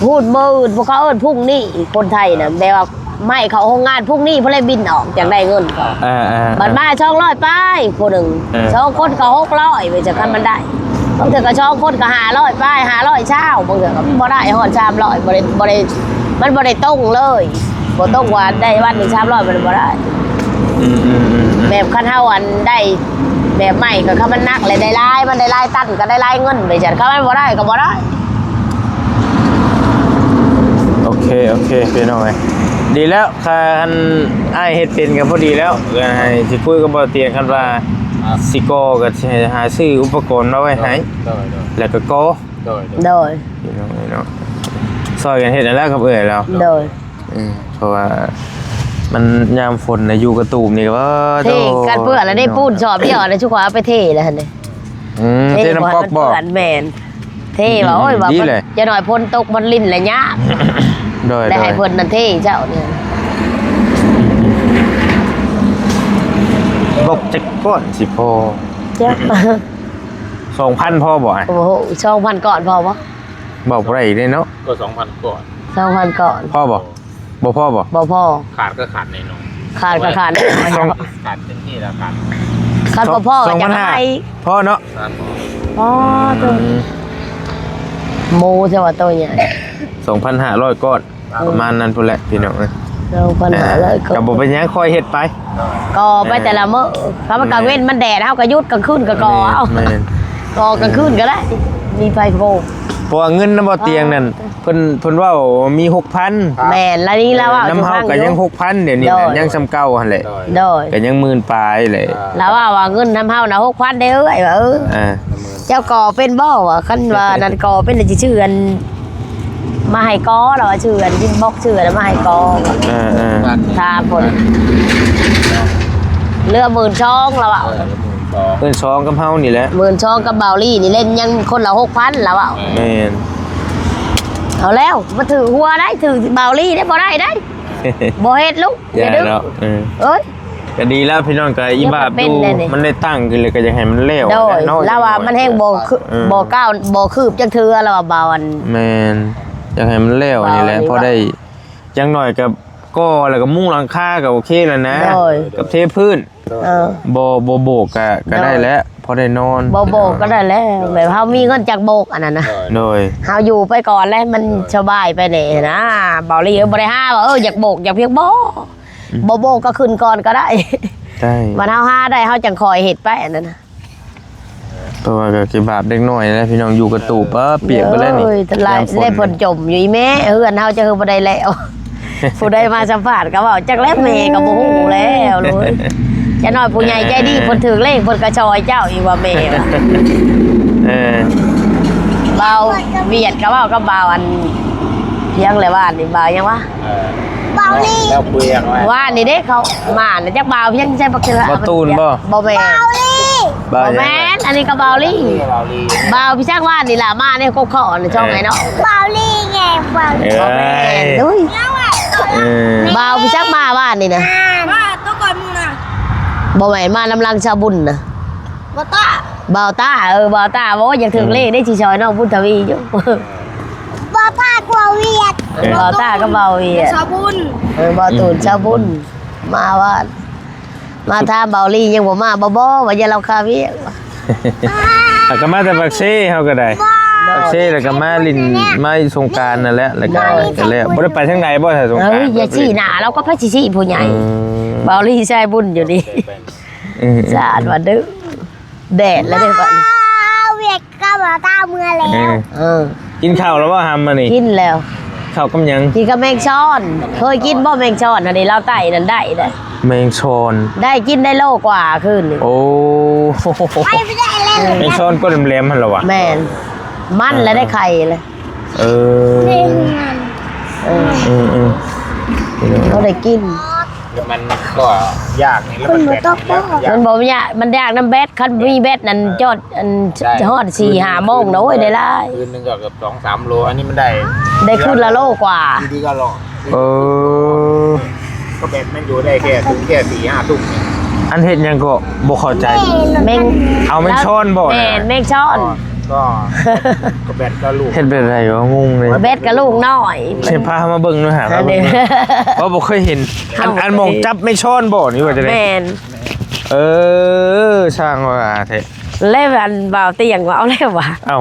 ພຸ້ນມື້ອື່ນ ພວກເຂົາເອີ້ນພຸ່ງນີ້ ຄົນໄທນະ ແບບວ່າໄມ້ເຂົ້າໂຮງງານ ພຸ່ງນີ້ເພິ່ນເລີຍບິນອອກ ຈັ່ງໄດ້ເງິນເຂົາ ອ່າໆໆ ບັດມາສອງຮ້ອຍປາຍຜູ້ໜຶ່ງ ເອີ ສອງຄົນກໍຫົກຮ້ອຍ ໄປຈັ່ງ ຄັນມັນໄດ້ ບາງເທື່ອກໍສອງຄົນກໍຫ້າຮ້ອຍປາຍ ຫ້າຮ້ອຍຊາວ ບາງເທື່ອກໍບໍ່ໄດ້ຮອດສາມຮ້ອຍ ບໍ່ໄດ້ ບໍ່ໄດ້ ມັນບໍ່ໄດ້ຕົງເລີຍ ບໍ່ຕົງວ່າໄດ້ວັນໜຶ່ງສາມຮ້ອຍ ມັນບໍ່ໄດ້ ອືມໆໆໆ ແບບຄັນເຮົາອັນໄດ້ແບບໃໝ່ ກໍຄັນມັນໜັກແລ້ວໄດ້ຫຼາຍ ມັນໄດ້ຫຼາຍຕັນກໍໄດ້ຫຼາຍເງິນ ໄປຊັ້ນ ຄັນມັນບໍ່ໄດ້ກໍບໍ່ໄດ້ ໂອເຄ ໂອເຄ ພີ່ນ້ອງເອີຍ ດີແລ້ວ ຄັນອ້າຍເຮັດເປັນກໍພໍດີແລ້ວ ເພື່ອໃຫ້ຊິຄຸຍກັບບໍ່ຕຽງ ຄັນວ່າ ອ່າ ຊິກໍ່ກໍຊິໃຫ້ຫາຊື້ອຸປະກອນມາໄວ້ໃຫ້ ໂດຍໆ ແລ້ວກໍກໍ່ ໂດຍ ໂດຍ ພີ່ນ້ອງເອີຍເນາະ ຊ່ອຍກັນເຮັດຫັ້ນແຫຼະກັບເອື້ອຍລາວ ໂດຍ ເອີ ເພາະວ່າມັນຍາມຝົນນະ ຢູ່ກະຕູບນີ້ກໍ ເທ ໂອ້ ກັນເປື້ອນແລ້ວເດ້ ປູນສອບດຽວແລ້ວ ຊຸກວ່າເອົາໄປເທແລ້ວຫັ້ນເດ້ ອືມ ເທ ເທນ້ຳກັອກບໍ່? ແມ່ນ ເທວ່າ ອືມ ໂອ້ຍ ວ່າ ດີແຫຼະ ຈັກໜ້ອຍຝົນຕົກມັນຫຼິ້ນແລ້ວຍາກ ໂດຍ ແລ້ວໃຫ້ ໂດຍ ເພິ່ນນັ້ນເທເຈົ້ານີ້ ຕົກຈັກກ້ອນຊິພໍ ຈັກ ສອງພັນພໍບໍ່? ໂອ້ໂຫ ສອງພັນກ້ອນພໍບໍ່? ເວົ້າບໍ່ໄດ້ອີກເດ້ເນາະ ກໍສອງພັນກ້ອນ ສອງພັນກ້ອນ ພໍບໍ່? ບໍ່ພໍບໍ່? ບໍ່ພໍ ຂາດກໍຂາດໜ້ອຍໆ ຂາດກໍຂາດໜ້ອຍໆ ສອງ ຂາດເຕັມທີ່ແລ້ວ ຂາດ ຄັນບໍ່ພໍກໍຈະໃຫ້ ພໍເນາະ ພໍ ໂຕ ອືມ ໝູຊະວ່າໂຕໃຫຍ່ ສອງພັນຫ້າຮ້ອຍກ້ອນ ປະມານນັ້ນພຸ້ນແຫຼະ ພີ່ນ້ອງເອີຍ ສອງພັນຫ້າຮ້ອຍ ອ່າ ກໍບໍ່ເປັນຫຍັງ ຄ່ອຍເຮັດໄປ ກໍໄປ ອ່າ ແຕ່ລະມື້ ຖ້າມັນກາງເວັນມັນແດດ ເຮົາກໍຢຸດ ກາງຄືນກໍກໍ່ເອົາ ແມ່ນ ແມ່ນ ກໍ່ກາງຄືນກໍໄດ້ ອືມ ມີໄຟໂພມ ເພາະວ່າເງິນນຳບໍ່ຕຽງນັ້ນ ອ່າ ເພິ່ນ ເພິ່ນເວົ້າມີຫົກພັນ ແມ່ນ ລະນີ້ລະເວົ້າ ນຳເຮົາກໍຍັງຫົກພັນ ດຽວນີ້ ໂດຍ ຍັງສ່ຳເກົ່າຫັ້ນແຫຼະ ໂດຍ ກໍຍັງໝື່ນປາຍແຫຼະ ລະເວົ້າວ່າເງິນນຳເຮົານະຫົກພັນເດີ້ ເອີຍ ວ່າ ເອີ ອ່າ ເຈົ້າກໍ່ເປັນບໍ່ ວ່າ ຄັນວ່ານັ້ນກໍ່ເປັນ ຊິຊື້ອັນ ມາໃຫ້ກໍ່ ລະວ່າຊື້ອັນດິນບລັອກ ຊື້ອັນນັ້ນມາໃຫ້ກໍ່ ເອີໆ ຖາມເພິ່ນ ເຫຼືອໝື່ນສອງ ລະວ່າ ເອີ ໝື່ນສອງ ໝື່ນສອງກັບເຮົານີ້ແຫຼະ ໝື່ນສອງກັບບ່າວລີນີ້ແຫຼະ ຍັງຄົນລະຫົກພັນ ລະວ່າ ແມ່ນ ເອົາແລ້ວ ມາຖືກຫົວໄດ້ ຖືກບ່າວລີໄດ້ ບໍ່ໄດ້ໄດ້ ບໍ່ເຮັດລູກ ຢ່າເນາະ ເອີ ເອີຍ ກໍດີແລ້ວພີ່ນ້ອງ ກໍອີ່ບາບຢູ່ ມັນໄດ້ຕັ້ງຂຶ້ນແລ້ວ ກໍຢາກໃຫ້ມັນແລ້ວ ໂດຍ ຫັ້ນແຫຼະເນາະ ລາວວ່າມັນແຮງບໍ່ຄື ເອີ ບໍ່ກ້າວ ບໍ່ຄືບຈັກເທື່ອ ລາວວ່າບ່າວອັນ ແມ່ນ ຢາກໃຫ້ມັນແລ້ວນີ້ແຫຼະ ບ່າວອັນນີ້ ພໍໄດ້ ຢ່າງໜ້ອຍກໍກໍ່ແລ້ວກໍມຸງຫຼັງຄາກໍໂອເຄແລ້ວນະ ໂດຍ ກັບເທພື້ນ ເອີ ບໍ່ ບໍ່ໂບກກໍ ກໍໄດ້ແຫຼະ ໂດຍ ພໍໄດ້ນອນ ບໍ່ໂບກກໍໄດ້ແລ້ວ ແບບເຮົາມີເງິນຈັກໂບກອັນນັ້ນນະ ໂດຍ ເຮົາຢູ່ໄປກ່ອນແຫຼະ ມັນ ໂດຍ ສະບາຍໄປແດ່ນະ ບ່າວລີເອີຍ ບໍ່ໄດ້ຫາວ່າ ເອີ ຢາກໂບກຢາກພຽງ ບໍ່ ອືມ ບໍ່ໂບກກໍຂຶ້ນກ່ອນກໍໄດ້ ໄດ້ ບັດເຮົາຫາໄດ້ ເຮົາຈັ່ງຄ່ອຍເຮັດໄປອັນນັ້ນນະ ເພາະວ່າກໍຄືບາບເດັກນ້ອຍແຫຼະພີ່ນ້ອງ ຢູ່ກະຕູບ ເອີ ປຽກເບິດແລ້ວນີ້ ໂອ້ຍ ຍາມຝົນ ແລ້ວເພິ່ນຈົ່ມຢູ່ ອີ່ແມ່ ເຮືອນເຮົາຈະຄືບໍ່ໄດ້ແລ້ວ ຜູ້ໃດມາສຳພາດກໍເວົ້າ ຈັກແລ້ວແມ່ກໍບໍ່ຮູ້ແລ້ວເລີຍ ຢ່າງໜ້ອຍຜູ້ໃຫຍ່ໃຈດີ ເອີ ເພິ່ນຖືກເລກ ເພິ່ນກໍຊ່ອຍເຈົ້າອີກວ່າແມ່ວ່າ ເອີ ບ່າວຫວຽດກໍເວົ້າກັບບ່າວອັນ ພຽງແຫຼະວ່ານີ້ ບ່າວຫຍັງວະ? ເອີ ບ່າວລີ ແລ້ວເປືອກໄວ້ ວ່ານີ້ເດ້ ເຂົາມາແລ້ວ ຈັກບ່າວພຽງໃສ່ບັກເທື່ອ ບ່າວຕູນບໍ່? ບໍ່ແມ່ນ ບ່າວລີ ບໍ່ແມ່ນ ອັນນີ້ກໍບ່າວລີ ບ່າວພີສັກວ່ານີ້ລະ ມາໃນກົກເຂົານີ້ ຊ່ອງໄອ້ເນາະ ບ່າວລີໄງ ບ່າວລີ ເອີຍ ບໍ່ແມ່ນ ເອີ ບ່າວພີສັກມາວ່ານີ້ນະ ມາຕົວກ່ອນໝູ່ນະ ບໍ່ແມ່ນ ມານຳຫຼັງຊາວບຸນນະ ບ່າວຕາ ບ່າວຕາ ເອີ ບ່າວຕາ ໂອ້ຍ ຢາກຖືກເລກເດ້ ຊິຊ່ອຍນ້ອງບຸນທະວີຢູ່ ບ່າວຕາກັບບ່າວຫວຽດ ເອີ ບ່າວຕາກັບບ່າວຫວຽດ ຊາວບຸນ ເອີ ບ່າວຕູນ ອືມ ຊາວບຸນ ມາວ່າ ມາຖາມບ່າວລີຍັງບໍ່ມາ ບໍ່ ບໍ່ ວ່າຢ່າລາວຄາວຽກ ເຮົາກໍມາແຕ່ປາກເຊ ເຮົາກໍໄດ້ ປາກເຊ ແລ້ວກໍມາຫຼິ້ນ ມາຢູ່ສົງການນັ້ນແຫຼະ ແລ້ວກໍ ໂດຍ ກໍແລ້ວ ບໍ່ໄດ້ໄປທາງໃດບໍ່ ຖ້າສົງການ ເອີຍ ຢ່າຊີ້ໜ້າ ລາວກໍໄປຊີ້ໆ ຜູ້ໃຫຍ່ ເອີ ບ່າວລີໃສ່ບຸນຢູ່ນີ້ ເອີ ເອີ ສາດວ່າເດີ້ ແດດແລ້ວເດ້ບັດນີ້ ເວກກັບບ່າວຕາເມືອແລ້ວ ເອີ ເອີ ກິນເຂົ້າແລ້ວບໍ່ຫຳມື້ນີ້? ກິນແລ້ວ ເຂົ້າກັບຫຍັງ? ກິນກັບແມງຊອນ ເຄີຍກິນບໍ່ແມງຊອນ? ອັນນີ້ລາວໄຕ້ນັ້ນໄດ້ເດ້ ແມງຊອນ ໄດ້ກິນໄດ້ໂລກວ່າຄືນນີ້ ໂອ້ ໄປບໍ່ໄດ້ແລ້ວ ແມງຊອນກໍແຫຼມໆ ຫັ້ນລະຫວາ ແມ່ນ ມັນລະໄດ້ໄຂ່ລະ ເອີ ເອີ ເອີ ເຮົາໄດ້ກິນ ແລ້ວມັນກໍຢາກນີ້ ແລ້ວມັນແບດນີ້ແຫຼະ ມັນບໍ່ຍາກ ມັນຢາກນຳແບັດ ຄັນມີແບັດນັ້ນຈອດ ອັນ ຮອດສີ່ຫ້າໂມງນະ ໂອ້ຍ ໄດ້ຫຼາຍ ຄືນໜຶ່ງກໍເກືອບສອງສາມໂລ ອັນນີ້ມັນໄດ້ ໄດ້ຄືນລະໂລກວ່າ ດີໆ ກໍລອ ເອີ ກໍແບັດມັນຢູ່ໄດ້ແຄ່ ເຖິງແຄ່ສີ່ຫ້າທຸ່ມ ອັນເຮັດຫຍັງກໍບໍ່ເຂົ້າໃຈ ແມງ ເອົາແມງຊອນບໍ່ ແມ່ນ ນະ ແມງຊອນ ກໍ ກໍແບັດກັບລູກ ເຮັດແບບໃດວະ ງົງເລີຍ ແບັດກັບລູກນ້ອຍ ຊິພາມາເບິ່ງເນາະ ຫາມາເບິ່ງ ອັນນີ້ ເພາະບໍ່ເຄີຍເຫັນ ອັນ ອັນໝ່ອງຈັບແມງຊອນບໍ່ ຫຼືວ່າຈັ່ງໃດ ແມ່ນ ເອີ ຊ່າງວ່າແທ້ ແລ້ວອັນບ່າວຕຽງວ່າເອົາແລ້ວຫວາ ເອົ້າ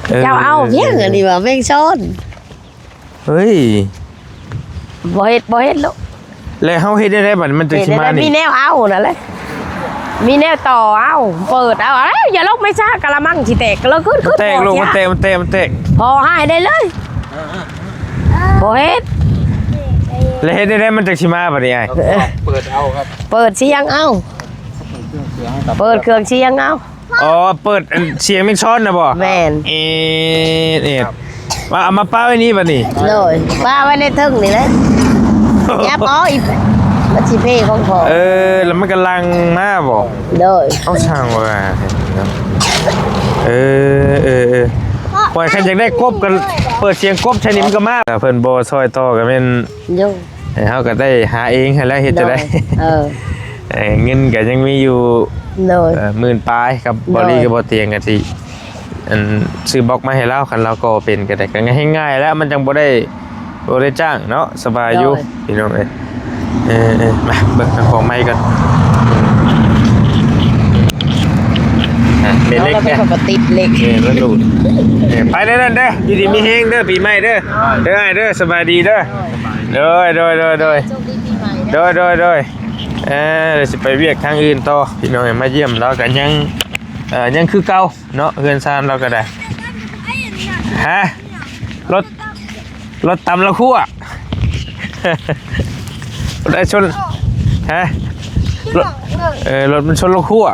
ເອີ ເຈົ້າເອົາພຽງອັນນີ້ວ່າແມງຊອນ ເຮີ້ຍ ບໍ່ເຮັດ ບໍ່ເຮັດລູກ ແລ້ວເຮົາເຮັດແນວໃດບັດນີ້ ມັນຈຶ່ງຊິມານີ້ ມີແນວເອົານັ້ນແຫຼະ ມີແນວຕໍ່ເອົາ ເປີດເອົາ ເອົ້າ ຢ່າລົງໄປຊະ ກະລະມັງຊິແຕກ ກະລະຂຶ້ນ ຂຶ້ນ ແຕກລູກ ມັນແຕກ ມັນແຕກ ມັນແຕກ ພໍໃຫ້ໄດ້ເລີຍ ບໍ່ເຮັດ ແລ້ວເຮັດແນວໃດມັນຈັ່ງຊິມາບັດນີ້ອ້າຍ ເປີດເອົາຄັບ ເປີດສຽງເອົາ ເປີດເຄື່ອງສຽງເອົາ ອໍ ເປີດອັນສຽງແມງຊອນນະບໍ່ ແມ່ນ ເອດ ເອດ ວ່າເອົາມາປະໄວ້ນີ້ບັດນີ້ ໂດຍ ປະໄວ້ໃນເທິງນີ້ແຫຼະ ຍັບເອົາອີກ ມັນຊິເພຂອງພໍ່ ເອີ ແລ້ວມັນກຳລັງມາບໍ່ ໂດຍ ເອົາຊ່າງວ່າ ເອີ ເອີ ເອີ ຂ້ອຍຄັນຢາກໄດ້ກົບກໍເປີດສຽງກົບໃສ່ນີ້ມັນກໍມາ ຖ້າເພິ່ນບໍ່ຊ່ອຍຕໍ່ກໍແມ່ນ ໂດຍ ເຮົາກໍໄດ້ຫາເອງຫັ້ນແຫຼະ ເຮັດຈັ່ງໃດ ໂດຍ ເອີ ເງິນກໍຍັງມີຢູ່ ໂດຍ ເອີ ໝື່ນປາຍ ກັບ ໂດຍ ບ່າວລີກັບບ່າວຕຽງກໍຊິ ອັນ ຊື້ບລັອກມາໃຫ້ລາວ ຄັນລາວກໍ່ເປັນກໍໄດ້ ກໍງ່າຍໆແລ້ວ ມັນຈັ່ງບໍ່ໄດ້ ບໍ່ໄດ້ຈ້າງເນາະ ສະບາຍຢູ່ ໂດຍ ພີ່ນ້ອງເອີຍ ເອີໆ ມາເບິ່ງເອົາຂອງໃໝ່ກ່ອນ ອ່ະ ເປັນເຫຼັກ ເອົາແລ້ວເນາະ ມັນກໍຕິດເຫຼັກ ເອີ ມັນຫຼູດ ເອີ ໄປແນວນັ້ນເດີ ຢູ່ດີມີແຮງເດີ ປີໃໝ່ເດີ ເດີອ້າຍເດີ ສະບາຍດີເດີ. ໂດຍ ໂດຍ ໂດຍ ໂດຍ ໂຊກດີປີໃໝ່ເດີ້ ໂດຍ ໂດຍ ໂດຍ ເອີ ດຽວຊິໄປວຽກທາງອື່ນຕໍ່ ພີ່ນ້ອງເອີຍ ມາຢ້ຽມລາວກໍຍັງ ເອີ ຍັງຄືເກົ່າເນາະ ເຮືອນຊານລາວກໍໄດ້. ຮະ? ລົດ ລົດຕຳລາວຄົວ ລົດໄອ້ຊົນ ຮະ? ລົດ ເອີ ລົດມັນຊົນລາວຄົວ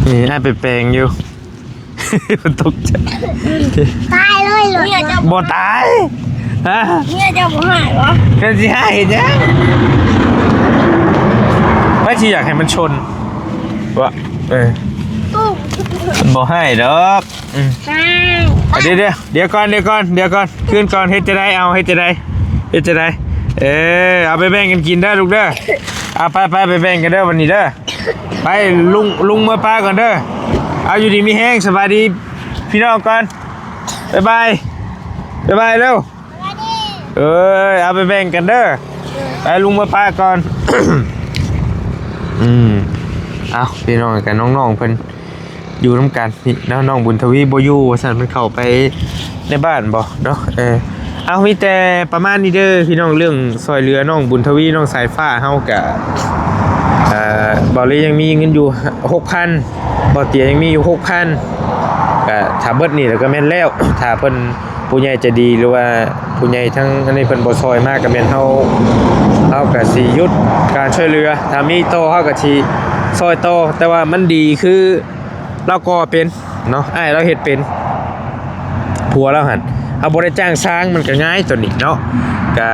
ນີ້ອ້າຍໄປແປງຢູ່. ຕົກໃຈ ຕາຍເລີຍ ເມຍເຈົ້າ ບໍ່ຕາຍ ຮະ? ເມຍເຈົ້າບໍ່ຮ້າຍບໍ່? ເພິ່ນຊິຮ້າຍເຮັດຫຍັງ? ໃຜຊິຢາກໃຫ້ມັນຊົນວະ? ເອີ ມັນບໍ່ຮ້າຍດອກ. ອືມ ດຽວ ດຽວ ດຽວກ່ອນ ດຽວກ່ອນ ດຽວກ່ອນ ຄືນກ່ອນ ເຮັດຈັ່ງໃດ? ເອົາ ເຮັດຈັ່ງໃດ? ເຮັດຈັ່ງໃດ? ເອີ ເອົາໄປແບ່ງກັນກິນເດີ້ລູກເດີ້. ເອົາ ໄປ ໄປ ໄປແບ່ງກັນເດີ້ບັດນີ້ເດີ້. ໄປ ລຸງ ລຸງເມືອປາກ່ອນເດີ້. ເອົາ ຢູ່ດີມີແຮງ ສະບາຍດີພີ່ນ້ອງກ່ອນ ບາຍບາຍ ບາຍບາຍເລັວ. ເອີຍ ເອົາໄປແບ່ງກັນເດີ້. ໄປ ລຸງເມືອປາກ່ອນ. ອືມ ເອົາ ພີ່ນ້ອງກັນ ນ້ອງໆເພິ່ນຢູ່ນຳກັນນີ້ເນາະ. ນ້ອງບຸນທະວີບໍ່ຢູ່ວ່າຊັ້ນ ເພິ່ນເຂົ້າໄປໃນບ້ານບໍເນາະ. ເອີ ເອົາ ມີແຕ່ປະມານນີ້ເດີ້ພີ່ນ້ອງ ເລື່ອງຊ່ອຍເຫຼືອນ້ອງບຸນທະວີ ນ້ອງສາຍຟ້າເຮົາກະ ເອີ ເບົາລີຍັງມີເງິນຢູ່ຫົກພັນ ເບົາເຕຍຍັງມີຢູ່ຫົກພັນ ກະຖ້າເບິດນີ້ແລ້ວກະແມ່ນແລ້ວ ຖ້າເພິ່ນ ຜູ້ໃຫຍ່ໃຈດີ ຫຼືວ່າຜູ້ໃຫຍ່ທາງອັນນີ້ເພິ່ນບໍ່ຊ່ອຍມາ ກໍແມ່ນເຮົາ ເຮົາກໍຊິຢຸດການຊ່ວຍເຫຼືອ. ຖ້າມີຕໍ່ເຮົາກໍຊິຊ່ອຍຕໍ່ ແຕ່ວ່າມັນດີຄືລາວກໍ່ເປັນເນາະ ອ້າຍລາວເຮັດເປັນ ຜົວລາວຫັ້ນ ເຮົາບໍ່ໄດ້ຈ້າງຊ່າງ ມັນກໍງ່າຍຕົວນີ້ເນາະ. ກໍ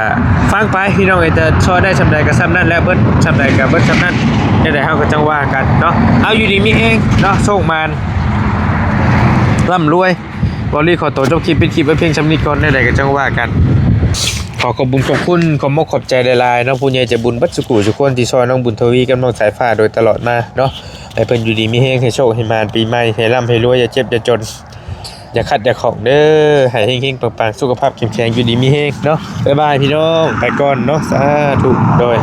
ຟັງໄປພີ່ນ້ອງເອີຍ ແຕ່ຊ່ອຍໄດ້ສ່ຳໃດກໍສ່ຳນັ້ນແຫຼະ ເບິດສ່ຳໃດກໍເບິດສ່ຳນັ້ນ ແນວໃດເຮົາກໍຈັ່ງວ່າກັນເນາະ. ເອົາ ຢູ່ດີມີແຮງເນາະ ໂຊກໝານ ລ່ຳລວຍ. ເບົາລີຂໍໂຕຈົບຄລິບ ປິດຄລິບໄວ້ພຽງສ່ຳນີ້ກ່ອນ ແນວໃດກໍຈັ່ງວ່າກັນ. ຂໍຂອບບຸນຂອບຄຸນ ຂອບມົກຂອບໃຈຫຼາຍໆເນາະ ຜູ້ໃຫຍ່ໃຈບຸນເບິດສູ່ຜູ້ສູ່ຄົນທີ່ຊ່ອຍນ້ອງບຸນທະວີກັບນ້ອງສາຍຟ້າໂດຍຕະຫຼອດມາເນາະ. ໃຫ້ເພິ່ນຢູ່ດີມີແຮງ ໃຫ້ໂຊກໃຫ້ໝານປີໃໝ່ ໃຫ້ລ່ຳໃຫ້ລວຍ ຢ່າເຈັບຢ່າຈົນ ຢ່າຂັດຢ່າຂ້ອງເດີ້ ໃຫ້ເຮັງໆປັງໆ ສຸຂະພາບເຂັ້ມແຂງ ຢູ່ດີມີແຮງເນາະ. ບາຍບາຍພີ່ນ້ອງ ໄປກ່ອນເນາະ ສາທຸ ໂດຍ.